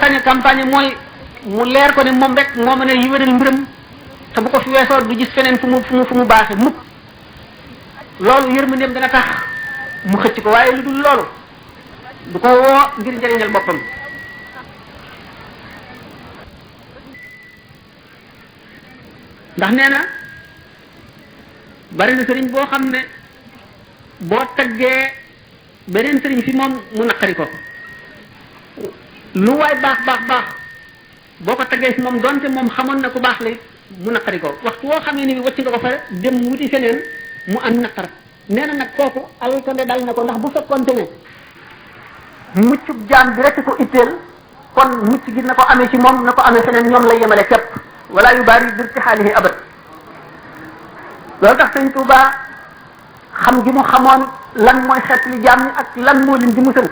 sañ a campagne mooy mu leer ko ne moom rek moo mën a yiwénal mbiram te bu ko fi weesoo du gis feneen fu mu baaxe mukk loolu yërmandeem dana tax mu xëcc ko waaye lu dul loolu du ko woo ngir njëriñal boppam ndax nee na bari na sëriñ boo xam ne boo taggee beneen sëriñ fi moom mu naqari ko lu waay baax boo ko taggee fi moom donte moom xamoon na ku baax la mu naqari ko waxtu woo xamee ni wacc nga ko fa dem wuti feneen mu am naqar nee na nag kooku alkande dal na ko ndax bu fekkoonte ne muccub jaam bi rek ko itteel kon mucc gi na ko amee ci moom na ko amee feneen ñoom lay yemale képp wala yu bari bir ci xaalihi abad loolu tax sëñ Tuuba xam gi mu xamoon lan mooy xeet li jaam ñi ak lan moo leen di musal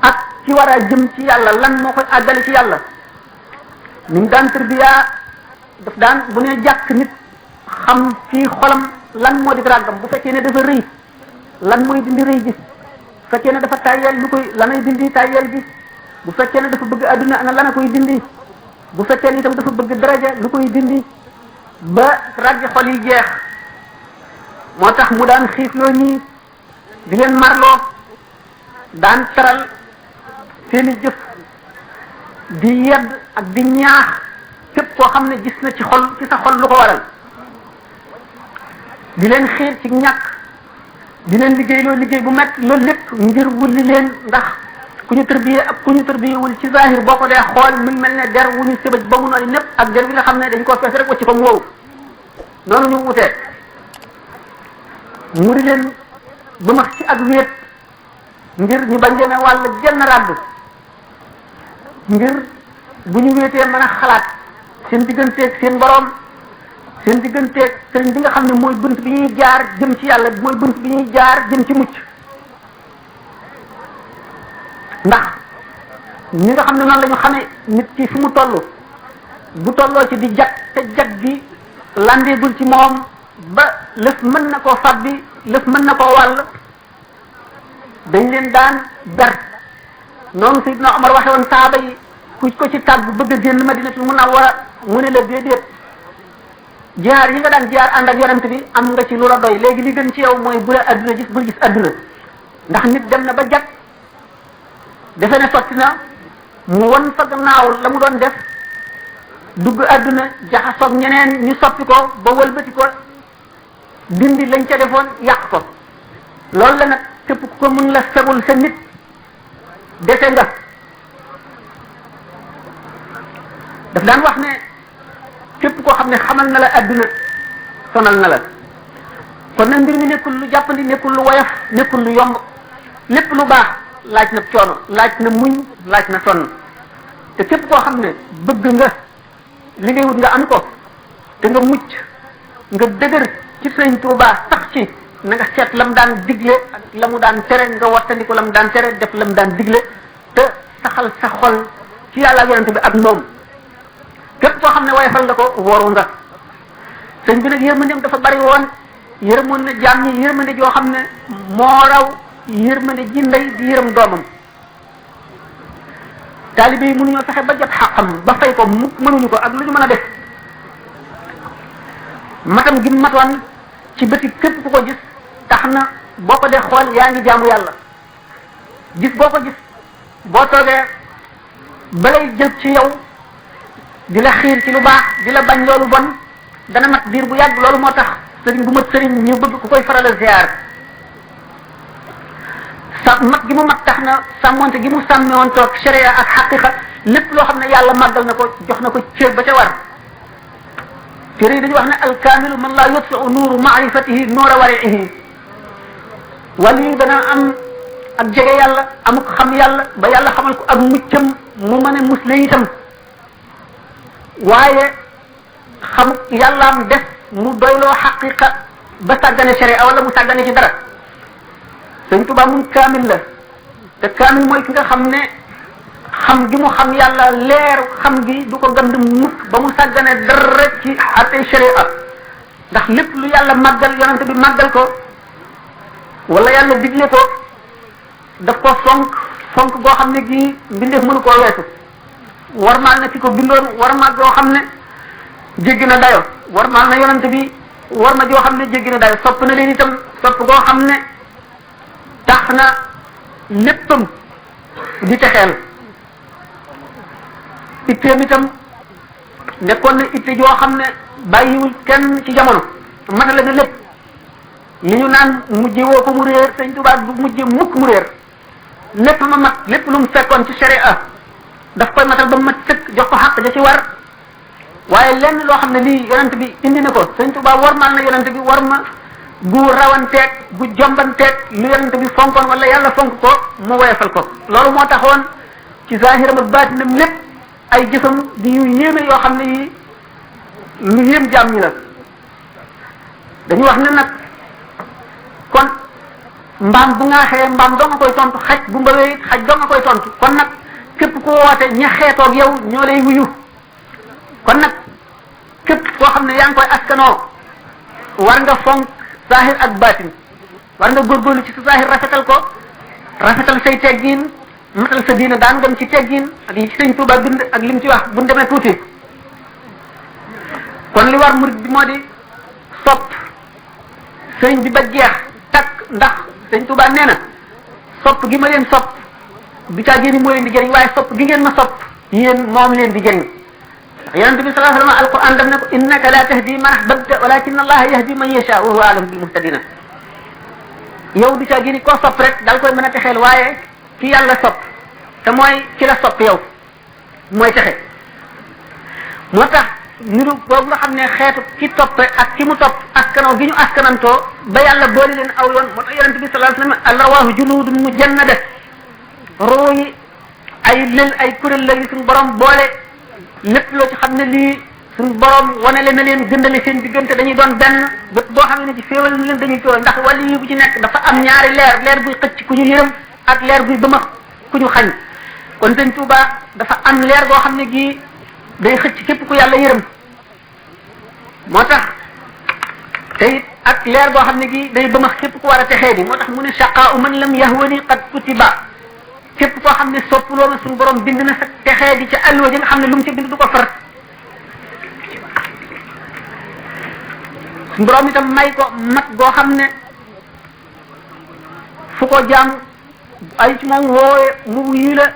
ak ci war a jëm ci yàlla lan moo koy àggale ci yàlla ni mu daan tarbiya daf daan bu ne jàkk nit xam ci xolam lan moo di ràggam bu fekkee ne dafa rëy lan mooy dindi rëy gi bu fekkee ne dafa tàyyeel lu koy lanay dindi tàyyeel gi bu fekkee ne dafa bëgg adduna ana lana koy dindi bu fekkee ne itam dafa bëgg daraja lu koy dindi ba ràggi xol yi jeex moo tax mu daan xiifloo ñii di leen marloo daan taral seeni jëf di yedd ak di ñaax képp koo xam ne gis na ci sa xol lu ko waral di leen xiir ci ñàkk di leen liggéey bu metti loolu lépp ngir wulli leen ndax ku ñu tërbiyee ak ku ñu tërbiyewul ci zahir boo ko dee xool mi mel ne der wu ñu sëbëj ba mu nooy népp ak der bi nga xam ne dañ koo fees rek wacc ko mu wow noonu ñu wutee mu di leen ba max ci ak wéet ngir ñu bañ leen a wàll genn ràdd ngir bu ñu wéetee mën a xalaat seen digganteeg seen borom seen digganteeg sëriñ bi nga xam ne mooy bunt bi ñuy jaar jëm ci yàlla mooy bunt bi ñuy jaar jëm ci mucc ndax ñi nga xam ne noonu la ñu xamee nit ki fi mu toll bu tolloo ci di jag te jag gi landeegul ci moom ba lëf mën na koo fabbi lëf mën na koo wàll dañ leen daan ber noonu Seydina Omar waxe woon saaba yi ku ko ci tàggu bëgg a génn Madinatul Munawwara mu ne la déedéet jihaar yi nga daan jihaar ànd ak yonent bi am nga ci lu la doy léegi li gën ci yow mooy bu la adduna gis bul gis adduna ndax nit dem na ba jag defe ne sotti na mu won fa gannaaw la mu doon def dugg adduna jaxasoog ñeneen ñu soppi ko ba wëlbati ko dindi lañ ca defoon yàq ko loolu la nag képp ku ko mun la fegul sa nit dese nga daf daan wax ne képp koo xam ne xamal na la adduna sonal na la kon nag mbir mi nekkul lu jàppandi nekkul lu woyof nekkul lu yomb lépp lu baax laaj na coono laaj na muñ laaj na sonn te képp koo xam ne bëgg nga li ngay wut nga am ko te nga mucc nga dëgër ci Sëriñ Tuubaa sax ci na nga seet lam daan digle ak la mu daan tere nga wattandi ko lam daan tere def lam daan digle te saxal sa xol ci yàlla ak yonent bi ak moom képp koo xam ne woyofal nga ko woru nga sëñ bi nag yërmandeem dafa bari woon yërëmoon na jaam ñi yërmande joo xam ne moo raw yërmande ji ndey di yërëm doomam taalibe yi mënuñoo fexe ba jot xaqam ba fay ko mu mënuñu ko ak lu ñu mën a def matam gi matoon ci bëti képp ku ko gis tax na boo ko dee xool yaa ngi jaamu yàlla gis boo ko gis boo toogee balay jël ci yow di la xiir ci lu baax di la bañ loolu bon dana mat diir bu yàgg loolu moo tax sëriñ bu mat sëriñ ñu bëgg ku koy faral a ziar sa mat gi mu mat tax na sàmmonte gi mu sàmme woon toog sharia ak xaqiqa lépp loo xam ne yàlla màggal na ko jox na ko cër ba ca war téere yi dañu wax ne alkaamilu man laa yutfiu nuuru maarifatihi nuura wariihi wala yi dana am ak jege yàlla amuk xam yàlla ba yàlla xamal ko ak muccam mu mën a musle itam waaye xamuk yàllaam def mu doyloo xaqiqa ba sàggane sharia wala mu sàggane ci dara Sëñ Tuubaa moom kaamil la te kaamil mooy ki nga xam ne xam gi mu xam yàlla leer xam gi du ko gand mukk ba mu sàggane dara ci àtte sharia ndax lépp lu yàlla màggal yonent bi màggal ko wala yàlla digle ko daf ko fonk fonk goo xam ne gii mbindeef mënu koo weesu warmaal na ki ko bindoon warmaal goo xam ne jéggi na dayo warmaal na yonent bi war ma joo xam ne jéggi na dayo sopp na leen itam sopp goo xam ne tax na léppam di texeel itteem itam nekkoon na itte joo xam ne bàyyiwul kenn ci jamono matale na lépp li ñu naan mujje woo ko mu réer Sëñ Tuubaa du mujje mukk mu réer lépp ma mat lépp lu mu fekkoon ci sharia daf koy matal ba mu mat sëkk jox ko xàq ja ci war waaye lenn loo xam ne lii yonent bi indi na ko Sëñ Tuubaa warmal na yonent bi war ma gu rawanteeg gu jombanteeg lu yonent bi fonkoon wala yàlla fonk ko mu woyefal ko loolu moo taxoon ci zahiram ak baatinam lépp ay jëfam di yu yéeme yoo xam ne yi lu yéem jaam ñi la dañu wax ne nag kon mbaam bu ngaaxee mbaam doo nga koy tontu xaj bu mbawee xaj doo nga koy tontu kon nag képp ku woote ña xeetoog yow ñoo lay wuyu kon nag képp koo xam ne yaa ngi koy askanoo war nga fonk zahir ak baatin war nga góorgóorlu ci sa zahir rafetal ko rafetal say teggin matal sa diina daan dem ci teggin ak li ci Sëñ Tuubaa bind ak lim ci wax bu ñu demee tuuti kon li war murid bi moo di sopp sëriñ bi ba jeex takk ndax Sëñ Tuubaa nee na sopp gi ma leen sopp du caa génn moo leen di jëriñ waaye sopp gi ngeen ma sopp yéen moom leen di jëriñ yonent bi sallallahu alayhi wa sallam alquran daf ne ko innaka la tahdi man ahbabta walakin allaha yahdi man yasha wa huwa alam bil muhtadina yow du caa génn koo sopp rek dal koy mën a texeel waaye ki yàlla sopp te mooy ki la sopp yow mooy texe moo tax niru boobu nga xam ne xeetu ki toppe ak ki mu topp askanoo gi ñu askanantoo ba yàlla boole leen aw yoon moo tax yonent bi sallallahu alayhi wa sallam alrawaahu junudun mujannada roo yi ay lël ay kuréel la yu suñu borom boole lépp loo ci xam ne lii suñu borom wanale na leen gëndale seen diggante dañuy doon benn bët boo xam ne ci féewal na leen dañuy tooy ndax wàllu yi bu ci nekk dafa am ñaari leer buy xëcc ku ñu yërëm ak leer buy bëmax ku ñu xañ kon Sëñ Tuubaa dafa am leer goo xam ne gii day xëcc képp ku yàlla yërëm moo tax te it ak leer goo xam ne gii day bëmax képp ku war a texee bi moo tax mu ne shaqaa man lam yahwani qad kutiba képp koo xam ne soppuloo ma suñu borom bind na sa texee di ca alluwa ji nga xam ne lu mu ca bind du ko far suñu borom itam may ko mat goo xam ne fu ko jaam ay ci moom woowe mu wuyu la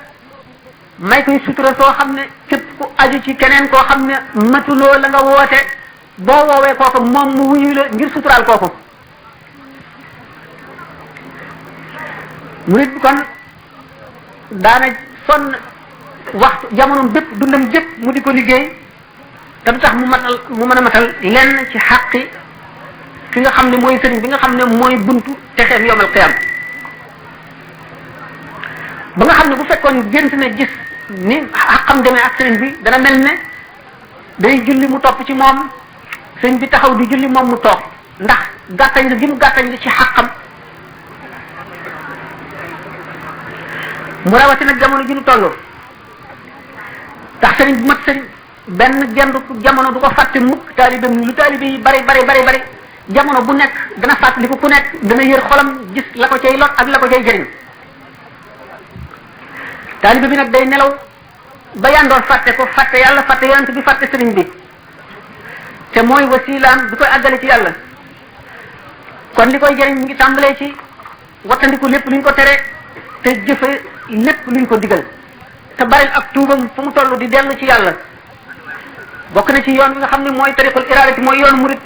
may koy sutura soo xam ne képp ku aju ci keneen koo xam ne matuloo la nga woote boo woowee kooku moom mu wuyu la ngir suturaal kooku murid bi kon daana sonn waxtu jamono bépp dundam bépp mu di ko liggéey te du tax mu mën a matal lenn ci xaqi fi nga xam ne mooy sëriñ bi nga xam ne mooy buntu texeem yowmal qiyam ba nga xam ne bu fekkoon gént na gis ni xaqam demee ak sëriñ bi dana mel ne day julli mu topp ci moom sëriñ bi taxaw di julli moom mu toog ndax gàttañ la gi mu gàttañ la ci xaqam mu rawati nag jamono ji ñu toll tax sëriñ bu mat sëriñ benn gendu jamono du ko fàtte mukk taalibe lu taalibe yi bari jamono bu nekk dana fàttaliku ku nekk dana yër xolam gis la ko cay lot ak la ko cay jëriñ taalibe bi nag day nelaw ba yandoor fàtte ko fàtte yàlla fàtte yonent bi fàtte sëriñ bi te mooy wasilaam bi koy àggale ci yàlla kon li koy jëriñ mi ngi tàmbalee ci wattandiku lépp lu ñu ko tere te jëfe lépp lu ñu ko digal te baril ak tuubam fu mu toll di dellu ci yàlla bokk na ci yoon bi nga xam ne mooy tariqul iradati mooy yoonu murid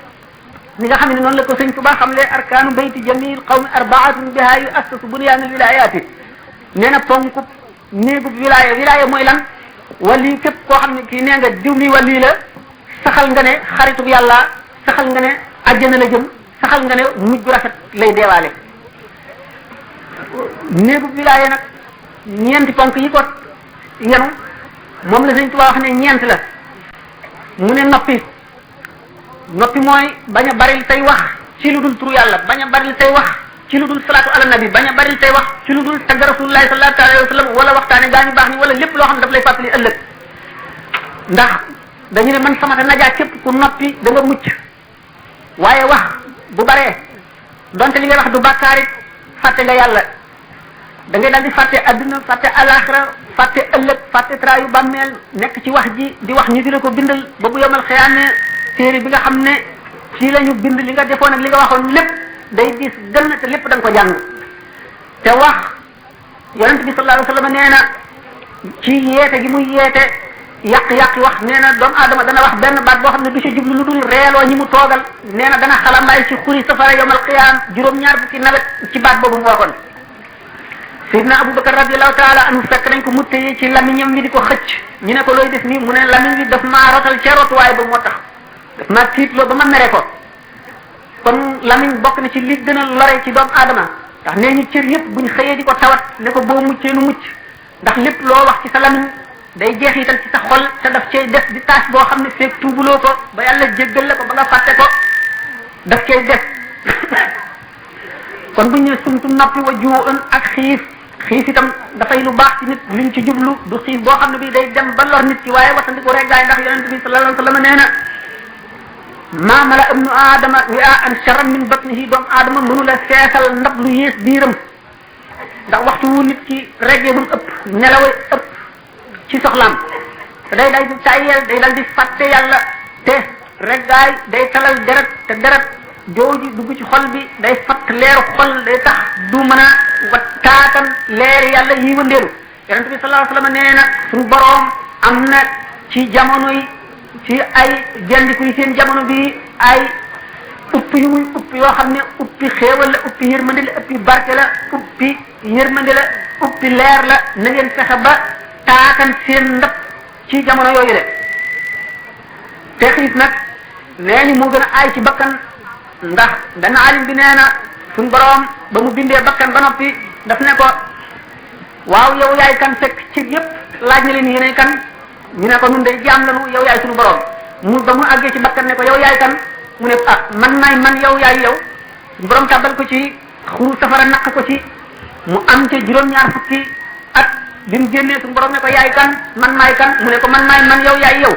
mi nga xam ne noonu la ko Sëñ Tuubaa xam le arkaanu bayti jamil qawmi arbaatun biha yu assasu bunyaanul wilayaati nee na ponk néegub wilaya mooy lan wali képp koo xam ne kii nee nga diw mi wali la saxal nga ne xaritub yàlla saxal nga ne àjjana la jëm saxal nga ne mujj gu rafet lay deewaale néegub wilaya nag ñeenti ponk yi ko yenu moom la Sëñ Tuubaa wax ne ñeent la mu ne noppi mooy bañ a baril say wax ci lu dul turu yàlla bañ a baril say wax ci lu dul salaatu ala nabi bañ a baril say wax ci lu dul tagg rasulullahi sallallahu alayhi wa sallam wala waxtaane gaa ñu baax ni wala lépp loo xam ne daf lay fàttali ëllëg ndax dañu ne man samata najaa képp ku noppi da nga mucc waaye wax bu baree donte li ngay wax du bàkkaarit fàtte nga yàlla da ngay daal di fàtte adduna fàtte alaxira fàtte ëllëg fàtte traayu bàmmeel nekk ci wax ji di wax ñu di la ko bindal ba bu yomal xiyaane téere bi nga xam ne fii la ñu bind li nga defoon ak li nga waxoon lépp day diis gën te lépp da nga ko jàng te wax yonent bi sallallahu alayhi wa sallam nee na ci yeete gi muy yeete yàq-yàq wax nee na doomu aadama dana wax benn baat boo xam ne du ci jublu lu dul reeloo ñi mu toogal nee na dana xalambaay ci xuri safara yomal xiyaam juróom-ñaar fukki nawet ci baat boobu mu waxoon Seydina Abubakar radiyallahu taala anhu fekk nañ ko mu téye ci lamiñam wi di ko xëcc ñu ne ko looy def nii mu ne lamiñ bi daf maa rotal ca rotuwaay ba moo tax daf maa tiitloo ba ma mere ko kon lamiñ bokk na ci li gën a lore ci doomu aadama ndax nee ñu cër yëpp buñ xëyee di ko tawat ne ko boo muccee nu mucc ndax lépp loo wax ci sa lamiñ day jeexital ci sa xol te daf cay def di tâche boo xam ne feeg tuubuloo ko ba yàlla jéggal la ko ba nga fàtte ko daf cay def kon buñ ne sumtu noppi wa juun ak xiif itam dafay lu baax ci nit luñ ci jublu du xiif boo xam ne bii day dem ba lor nit ci waaye wattandiku reggaay ndax yonente bi sallallahu alayhi wa sallam nee na maa mala ibnu aadama wi'aan sharran min batnihi doomu aadama mënu la feesal ndab lu yées biiram ndax waxtu wu nit ci reggee bu mu ëpp nelawee ëpp ci soxlaam te day dal di tàyyeel day dal di fàtte yàlla te reggaay day talal deret te deret jooju dugg ci xol bi day fatt leeru xol day tax du mën a wat taatan leeri yàlla yi wëndeelu yonente bi sallallahu alayhi wa sallam nee na suñu boroom am na ci jamono yi ci ay gendiku yi seen jamono bi ay upp yu muy upp yoo xam ne uppi xéewal la uppi yërmande la uppi barke la uppi yërmande la uppi leer la na ngeen fexe ba taatan seen ndab ci jamono yooyu de te xiif nag nee ni moo gën a aay ci bakkan ndax dana alim bi nee na suñ boroom ba mu bindee bakkan ba noppi daf ne ko waaw yow yaay kan fekk ci yépp laaj na leen yéenay kan ñu ne ko nun day jaam lanu yow yaay suñu boroom mu ba mu àggee ci bakkan ne ko yow yaay kan mu ne ah man maay man yow yaay yow suñu boroom tàbbal ko ci xuru safara naq ko ci mu am ca juróom-ñaar fukki at bi mu génnee suñu boroom ne ko yaay kan man maay kan mu ne ko man maay man yow yaay yow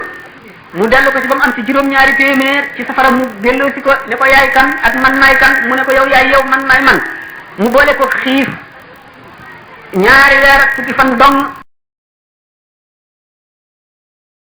mu dellu ko ci ba mu am ci juróom-ñaari téeméer ci safara mu delloo si ko ne ko yaay kan ak man maay kan mu ne ko yow yaay yow man maay man mu boole ko xiif ñaari weer fukki fan dong